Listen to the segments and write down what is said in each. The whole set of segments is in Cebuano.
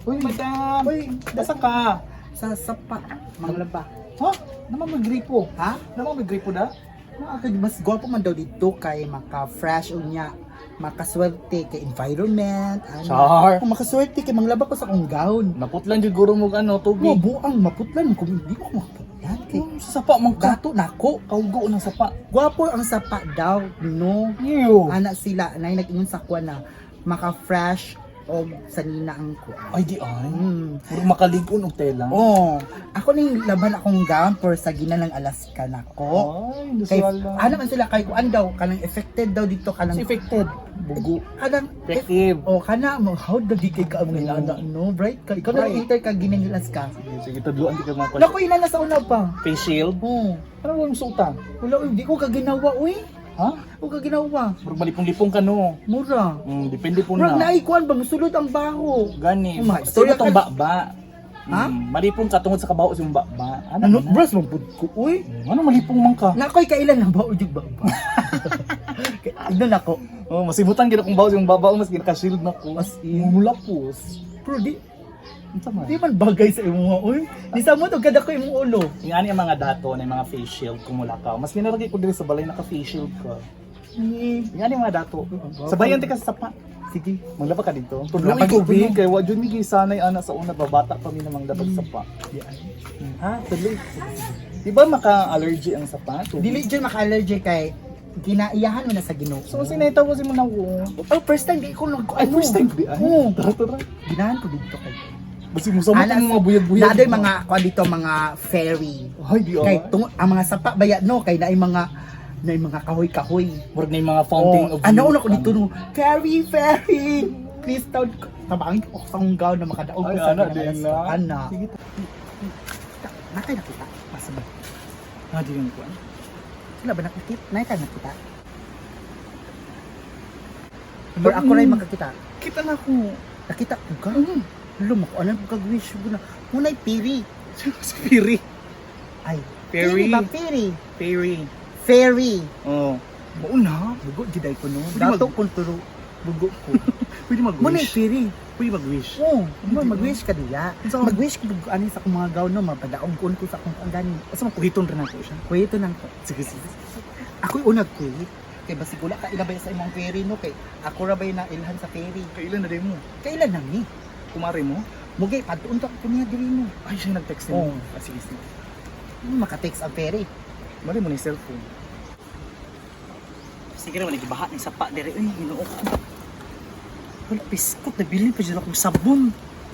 Uy, madam. Uy, Asa ka? Sa sapa, manglaba. Ha? Naman magripo. Ha? Naman magripo da? Mga kay mas gwapo man daw dito kay maka-fresh unya, makaswerte kay environment, ano. Char. Kung makaswerte kay manglaba ko sa akong gown. Naputlan siguro mo ano, Mo tubig. buang maputlan kung hindi ko maputlan kay Sa sapa man ka. gato nako. Kaugo ng sapa. Gwapo ang sapa daw, no. Ew. Ana sila nay nag-ingon sa kuan na maka-fresh og sanina ang kuan. Ay, di ay. Murag makaligon og tela. Oh, ako ning laban akong gown for sa gina ng Alaska nako. Ay, Kay nasuala. ano man sila kay kuan daw kanang affected daw dito kanang Affected. Bugo. Kanang Effective. Oh, kana mo how the di kay ka ang inana no bright ka ikaw na Bright. enter ka ginang Alaska. Sige, sige, tudloan di ka mga Nako ina na sa una pa. Face shield. Oh, Ano mo suotan? wala uy, di ko ka ginawa uy. Ha? O ka ginawa. Murag malipong-lipong ka no. Mura. Depende po Murag na. naay kuan ba musulod ang baho. Gani. Oh, my, Istorya istorya tong baba. Ha? Malipong ka tungod sa kabaho sa imong baba. Ano? Ano na? brush man pud ko uy. Ano malipong man ka? Nakoy kailan na ba uy ba? Kay ano nako. Oh, masibutan gid akong baho sa imong baba, mas ginaka-shield na ko. As in. Mulapos. Pero di Unsa man? di man bagay sa imo uy. Di sa mo to kada ko imong ulo. Yung ani ang mga dato na yung mga face shield kung wala ka. Mas ginaragay ko diri sa balay naka face shield ka. Yung ani ang mga dato. Sa bayan ti ka sa sapa. Sige. Maglaba ka dito. Maglaba Tudloy ko dito, bi no? kay wa jud mi gisanay ana sa una ba bata pa mi namang dabag sapa. Ha, tudloy. Di ba maka-allergy ang sapa? Tubig? Dili dyan maka-allergy kay ginaiyahan mo na sa Ginoo. So sinaytaw ko si mo na ko. Oh, first time di ko nag Ay, first time di ay. Oo. Tara, tara. Ginahan ko dito kay. Basi mo sa Alas- mga buyag-buyag. Naadoy mga kuan dito mga ferry. Ay, di Kay ay. tung ang mga sapa baya no kay naay mga kahoy-kahoy. Murag na yung mga fountain Oh, of ano youth, una ko dito no. Ferry, ferry. Please taon tabangin ko sa akong gown na makadaog ko Ay, sa ana, ginang di Alaska. na. Ana. Sige. Nakay nakita. Asa ba? Ah, di yung kuan. Sila ba nakikita? Nay ka nakita? Or ako rin makakita. Kita na ko. Nakita ko ka? Hello, mako alam ko kag-wish ko na. Munay piri. Si Piri. Ay, Ferry. piri ba piri? Piri. Ferry. Oh. Mao na. Bugo giday ko no. Pwede Dato kung turo bugo ko. Pwede mag-wish. Munay piri. Pwede mag-wish. Oo, oh, mag-wish ka diya. Unsa man- Mag-wish ko bugo ani sa akong mga gown no, mapadaog ko sa akong ang gani. Asa man kuhiton rin ako siya. Kuya ito nang ko. Sige, sige. Ako'y unag kuya. Kay basig wala ka ilabay sa imong ferry no kay ako ra bay na ilhan sa ferry. Kailan na din mo? Kailan na ni? Kumare mo? Mugay padtuon to ako niya diri no. Ay, siya nag-text Oo. mo. Ah, sige, sige. Maka-text ang ferry. Mali mo na yung cellphone. Sige naman, nagibaha ni sapa diri. Uy, ginoo ko. Wala, biskot. Nabili pa dyan akong sabon.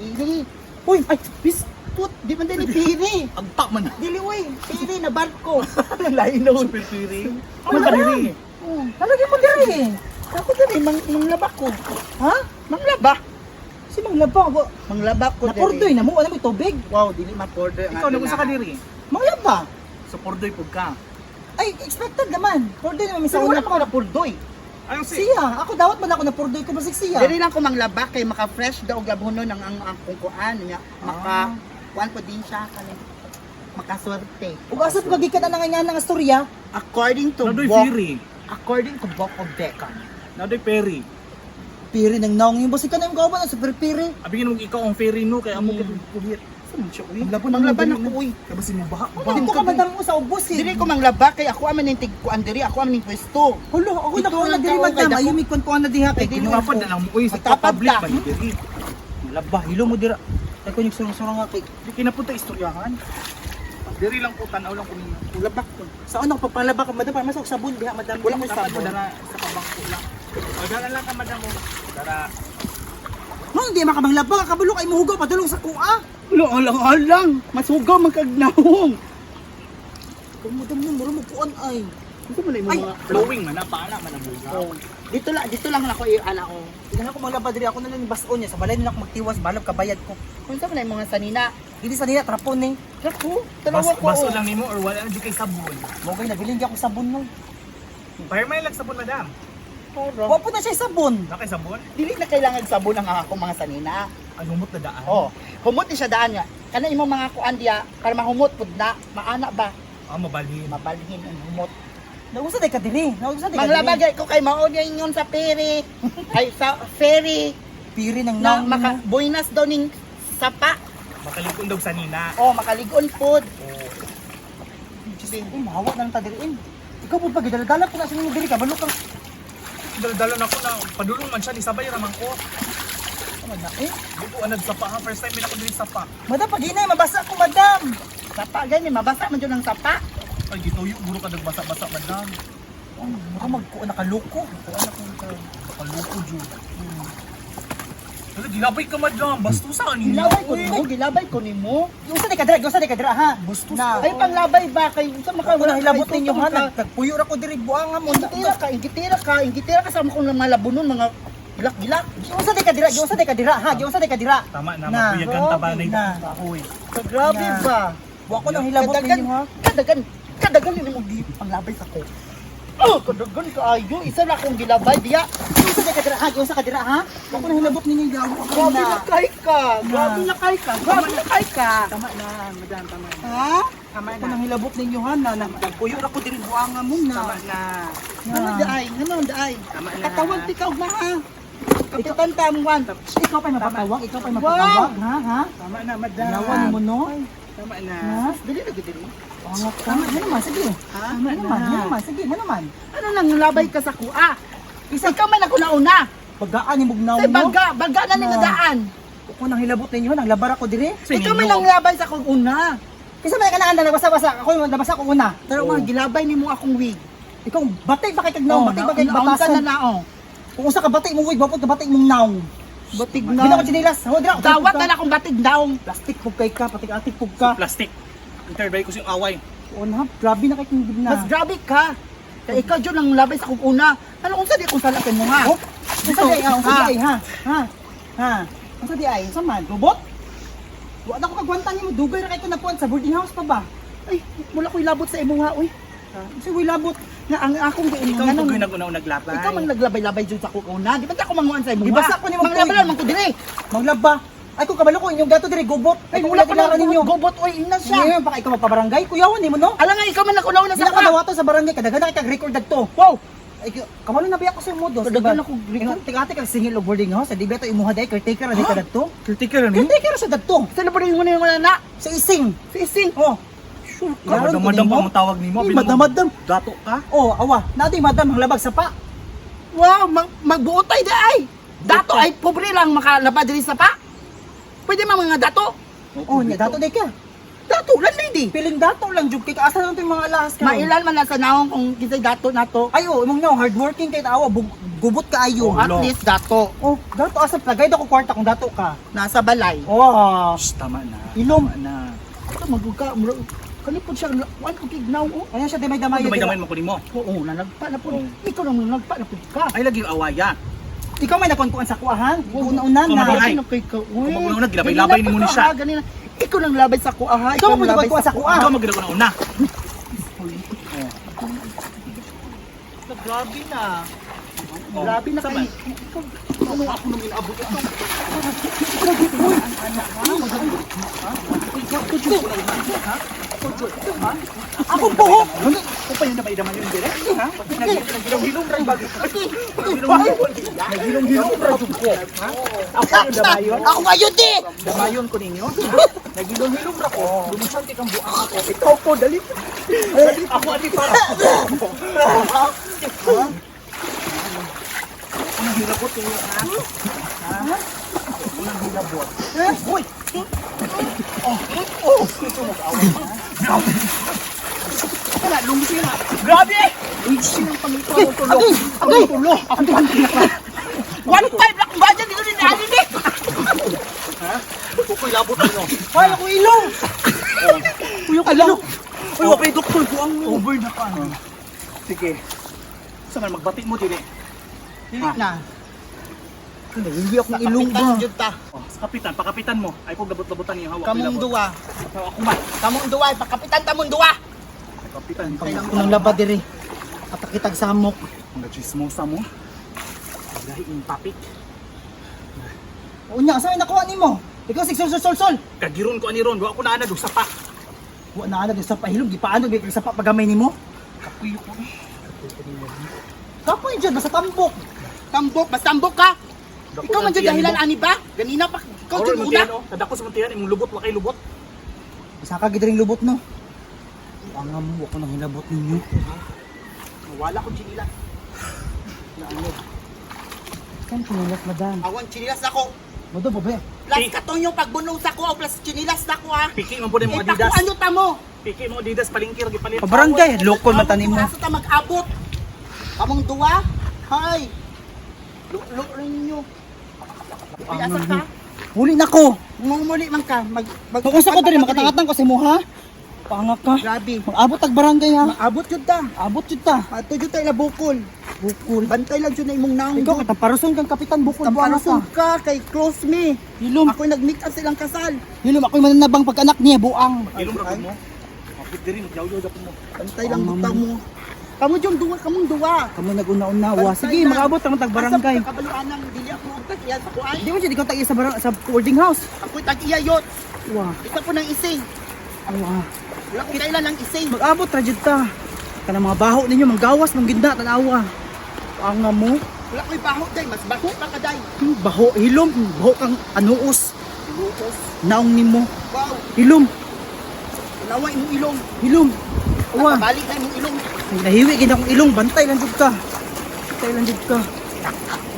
Ili. Uy, Ay, biskut, di man din ni piri. Agta man na. Dili uy, piri na barko. Lain na Super Piri. Ano ka diri? Oh, nalagyan mo diri. ako diri mang manglaba ko. Ha? Manglaba. Si manglaba. Wa, Manglaba ko diri. Napordoy na mo. Wala may tubig. Wow, dili mapordoy ang Ikaw, ato nag-usa na. ka diri. Manglaba. So, pordoy pud ka. Ay, expected naman. Pordoy naman may sa Pero wala una. pa ko napurdoy. Ayaw si. Siya. Ako dawat man ako na pordoy ko basig siya. Diri lang ko manglaba kay maka-fresh daw og labhonon ang akong kuan nya. Maka kuan ko din siya kani. Makaswerte. Ug asa pa gikan na nga nga istorya? According to Nadoy Book, Piri. according to Book of Beckham. Nadoy Peri. Piri ng naong yung basig ka na yung gawa na super piri. Abigin mo ikaw ang ferry no kay amo kay kuhit. Sa man siya uy. Manglaba Manglaba na ko uy. Tapos mo baha. Dito ka madam mo sa ubos eh. Diri ko manglaba kay ako aman ning tigkuan diri, ako aman ning pwesto. Hulo, ako Dito na ko na lang diri ka, madam. kay dako. Ayaw may kwentuhan na diha kay Dili Tinapad na lang mo uy sa Magtapad public ka. man diri. Laba, hilo mo dira. Ay ko surang-surang nga kay Di kinapunta istoryahan. Diri lang ko tanaw lang ko ninyo. Manglaba ko. Sa ano pagpalaba ka madam, para mas og sabon diha madam. Wala ko'y Dapat mo sabon. dara sa kabangko lang. O dara lang ka madam mo. Dara. No, hindi makamanglaba, kabulo kay muhugaw padulong sa kuha. Wala alang alang. Masugaw man kag naong. Kung madam mo mura mo kuan ay. Unsa man na Ay! imong mga Flowing man na paana man ang buga. Oh. Dito lang ako i-ana ko. Hindi ako manglaba diri ako na lang yung bason niya sa balay nila ako magtiwas balab kabayad ko. Unsa man na imong mga sanina? Dili sa nila trapon eh. Ako, Bas, dalawa ko. baso oh. lang nimo or wala na di kay sabon. Mo kay nabilin di ako sabon no. Fire lang sabon madam. Puro. Wa po na siya sabon. Na kay sabon? Dili na kailangan sabon ang akong mga sanina. Ay humot na daan. Oh, humot ni siya daan nga. Kana imong mga kuan diya para mahumot pud na, maana ba? Ah, mabalhin. Mabalhin ang humot. Nausa day ka diri. Nausa day ka diri. Manglabagay ko kay mao niya ingon sa peri. Ay sa ferry Piri ng na naong maka buenas daw ning Sapa. Makalikon daw sa nina. Oh, makaligon pod. Diyos ko, mahawa na lang ta diri. Eh, ikaw po pag gidala-dala po na sa inyo diri ka balok kang Dala-dala na ko na padulong man siya ni sabay raman ko. ano na eh. Di ko anad sapa ha. First time min ako diri sapa. Madam, pag hinay, mabasa ko, madam. Sapa gani mabasa man jud ang sapa. Ay gituyo guro ka nagbasa-basa, madam. Oh, baka magkuha nakaloko. Kuan ako ka. Kaloko jud. Hala, gilabay ka, madam. Bastusa ni. Gilabay ko nimo, gilabay ko nimo. Usa di ka dira, usa di ka dira ha. Bastos Na. Ay panglabay ba kay unsa maka Ako nang hilabot ninyo ha, ka. nagpuyo ra ko diri buanga mo. Ingitira ka, ingitira ka, ingitira ka sa mga kong mga labunon, mga gilak-gilak. Usa di ka dira, usa di ka dira ha, usa di ka dira. Tama na, Na. magbuyagan ta ba na Na. Uy. Grabe Na. ba? Wa ko nang hilabot Kadagan, ninyo ha. kadagan, kadagan yun mo panglabay sa ko. Oh, kadagan kaayo, isa na akong gilabay diya. Usa di ka dira ha, usa ka dira ha. Wa ko nang hilabot ninyo yawa ko Grabe na. na kay ka, grabe na kay ka, grabe na kay ka. Tama na, madam, tama na. Ha? Tama Ako nang hilabot ninyo ha, na nagpuyo ra ko diri buanga mo na. Tama na. Ano daay? Ano daay? Tama na. Katawag ti ka ugma ha. Kapitan Tamwan. Ikaw pa mapatawag, ikaw pa mapatawag ha ha. Tama na, madam. Yawan mo no. Tama na. Ha? Dili na gid dili. Tama, tama naman, sige. Ha? Tama naman, ano naman, sige, ano naman. Ano nang labay ka sa kuha? Isa ka man ako nauna. Bagaan ni Mugnaw Say no. baga, baga na ni Na. daan. Ako nang hilabot ninyo, nang labar ako dire. Ikaw man ang labay sa akong una. Kasi may kanaan na nagbasa-basa, ako yung nabasa ko una. Pero mga gilabay nimo akong wig. Ikaw, batay ba kay kagnaw, Oh, batay ba kay naon ka na batasan? naong. Kung usa ka batay mong wig, bapod ka batay mong naong. Batig Hindi na ko na. chinelas. Ho, dira. Dawat na na akong batig naong. Plastic pug kay ka, patik-atik pug ka. Plastic. Interview ko siyang away. Oo na, grabe na kay kung na. Mas grabe ka. Kaya ikaw dyan ang labay sa akong una. Ano unsa di akong sala kay mo ha? Oh, unsa di ay, ha, unsa di ay, ha? Ha? Ha? Unsa di ay, unsa man? Robot? Wa na ko kagwanta nimo, dugay ra kay ko napuan sa boarding house pa ba? Ay, wala ko'y labot sa imo ha, uy. Unsa way labot? Nga ang akong giingon Ikaw nga ang nang- pag nag-una naglabay. Ikaw man naglabay-labay dyan sa akong una. Di ba ako manguan sa imo ha? Gibasa ko nimo, Manglabay man ko dire. Maglaba. Ay kung kabalo ko inyong gato dire gubot. Ay, Ay kung wala ko wala na ninyo. gubot oy, ina siya. Ngayon baka ikaw magpabarangay, kuyawan nimo no? Ala nga ikaw man ako nauna Di sa na ka kuha. dawato sa barangay kadaghan na kay kag record dagto. Wow. Ay kabalo na biya ko sa imo dos. Kadaghan ako record. Tigate kag singil og boarding house, di ba to imuha day caretaker ra di ka dagto? Caretaker ano? Caretaker sa dagto. Sa laban yung una na. Sa ising. Sa ising. Oh. Sure ka. Ilaron ko Madam, madam nimo. pa mo tawag nimo. Ay, madam, madam. Dato ka? Oh, awa. Nadi madam ang labag sa pa. Wow, magbuotay di ay. Dato ay pobre lang makalaba diri sa pa. Pwede man mga dato. Oh, nya dato day ka. Dato lang lady. Piling dato lang jud kay kaasa lang tong mga alahas ka. Mailan man na sa naong kung kinsay dato nato. Ay oh, imong naong hardworking kay awa gubot kaayo. At least dato Oh, dato asa plagay daw ko kwarta kung dato ka. nasa balay. Oh, Shh, tama na. ilom. Tama na. Ito maguga kalipod siya wan ko kignaw oh. Ayan siya damay-damay. Damay-damay mo ko nimo. Oo, nanagpa na po. Oh. Ikaw nang nanagpa na po ka. Ay lagi yung awaya. Ikaw may nakuan-kuan sa kuahan. Una-una Ikaw na. man ay. Grabe na kay ka. Uy. Kung mag-una, gilabay-labay Ganina ni mo ni pa siya. ka, ha, ganina. Ikaw nang labay sa kuha ha. Ikaw mo ang labay nakuan-kuan sa kuha. Ikaw magina una. Grabe na. Oh. Grabe na Sama. kay. Ikaw, ano ako nang inaabot ito? Akong buhok. Kung pa yung damay-damay yung dire? Ha? Nagilong-hilong ra ba? Nagilong-hilong ra jud ko. Ha? Ako yung damayon. Ako ngayon di! Damayon ko ninyo. Nagilong-hilong ra ko. Lumusanti kang buang ako. Ikaw po, dali. Ako ani para. Unang hilabot ninyo ha? Ha? Unang hilabot. Uy, Oh! Gusto mo away ha? Wala, lungsi na. Grabe! Lungsi ng pangito ang tulo. Agay! Agay! Tulo! Ako 1.5 lang kung budget dito ni Ali ni. Kukoy labot ninyo. Ay, ako ilong. Uy, ako ilong. Uy, wapay doktor ko ang over na ka. ano. Sige. Sa man magbati mo dili. Dili na. Hindi akong ilong ba. Kapitan jud ta. Oh, sa kapitan, pakapitan mo. Ay ko labot-labotan niyo hawak. Kamong duwa. Ako man. Kamong duwa, pakapitan ta mong duwa. Kapitan. Ako nang laba diri. Atakitag samok. Mga chismosa mo. Lahi yung topic. Unya, asa may nakuha nimo? Ikaw sig sol sol sol sol. Kagiron ko ani ron, wa ko naanad og sapa. Wa na anad sa pahilom, gipaano gyud sa pagamay nimo? Kapuyo ko eh. Kapoy jud basta tambok. Tambok, basta tambok ka. Dako Ikaw man ng jud tiyan dahilan mo. ani ba? Ganina pa Ikaw Oro jud imong una. tiyan oh. Kadako sa imong tiyan, imong lubot wa kay lubot. Isa ka gid ring lubot no. Ang mo ako nang hilabot ninyo. Wala ko chinilas. Kan pinilas, madam. Awan chinilas ako. Madam, babe. Plus katong yung pagbunong sa ko, plus chinilas na ko ah. Piki man po imong Adidas. Itakuan nyo tamo. Piki mo Adidas palingkir gipalit. Pabarangay, lokon man tani mo. Asa ta mag-abot? Kamong duwa? Hay. Lo ninyo. Uy, asa ka? Huli na ko. Ngumuli man ka. Mag Kung unsa ko diri makatangatang ko sa imo ha. Pangak ka. Grabe. Mag-abot tag barangay ha. Maabot jud ta. Abot jud ta. Ato jud ta ila bukol. Bukol. Bantay lang jud na imong naong. Ikaw kay tamparuson kang kapitan bukol buang ka. Tamparuson ka kay close me. Hilom. Ako'y nag-make up silang kasal. Hilom ako'y mananabang pag-anak niya buang. Ilong ra mo. Mapit diri magyawyaw japon mo. Bantay lang butaw mo. Kamo jud duwa, kamong duwa. Kamo nag-una-una wa. Bantay Sige, lang. mag-abot ang tag barangay. Asa kabaluan ang dili ako og tag-iya sa kuan. Di mo jud ikaw tag sa sa boarding house. Ako'y tag-iya yot. Wa. Isa po ng ising. Wa. Wala ko kailan ng ising. Mag-abot ra jud ta. Kanang mga baho ninyo manggawas mong ginda tan-awa. Ang mo. Wala ko'y baho day, mas baho pa ka day. Baho hilom, baho kang anuos. Lutos. Naong nimo. Wow, Hilom, nawa imong ilong. hilom. Wa. Balik na imong ilong. Nahiwi gid akong ilong, bantay lang jud ka. Bantay lang jud ka.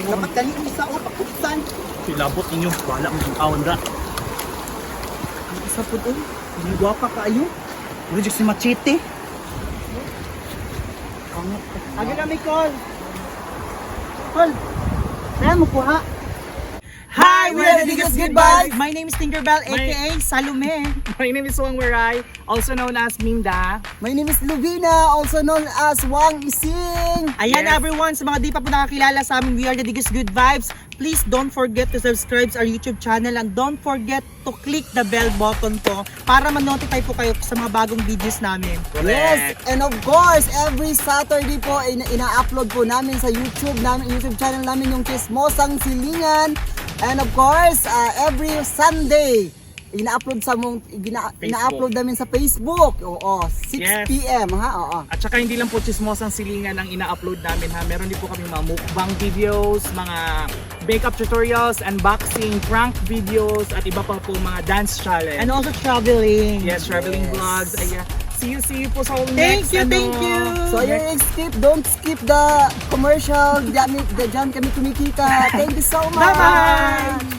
Dapat gani ang isa o pagkutsan. Silabot ninyo, wala mo awan ra. Ang isa pud oy. Hindi gwapa kaayo. Wala jud si machete. Agi na mi call. Call. Kaya mo kuha. Hi, we are the Biggest Good Vibes. My name is Tinkerbell, aka Salome. My name is Wang Werai, also known as Minda. My name is Luvina, also known as Wang Ising. Ayan Yes. everyone, sa mga di pa po nakakilala sa amin, we are the Biggest Good Vibes. Please don't forget to subscribe our YouTube channel and don't forget to click the bell button po para ma-notify po kayo sa mga bagong videos namin. Yes, and of course, every Saturday po ina-upload po namin sa YouTube namin, YouTube channel namin yung Chismosang Silingan. And of course, every Sunday ina-upload sa mong ina-upload namin sa Facebook. Oo, 6 Yes. PM ha. Oo. At saka hindi lang po chismosang silingan ang ina-upload namin ha. Meron din po kami mga mukbang videos, mga makeup tutorials, unboxing, prank videos, at iba pa po mga dance challenge. And also traveling. Yes, traveling Yes. vlogs. Ayan. See you po sa Thank next. you, thank you. So ayun, skip, don't skip the commercial. Diyan, diyan kami kumikita. Thank you so much. Bye-bye.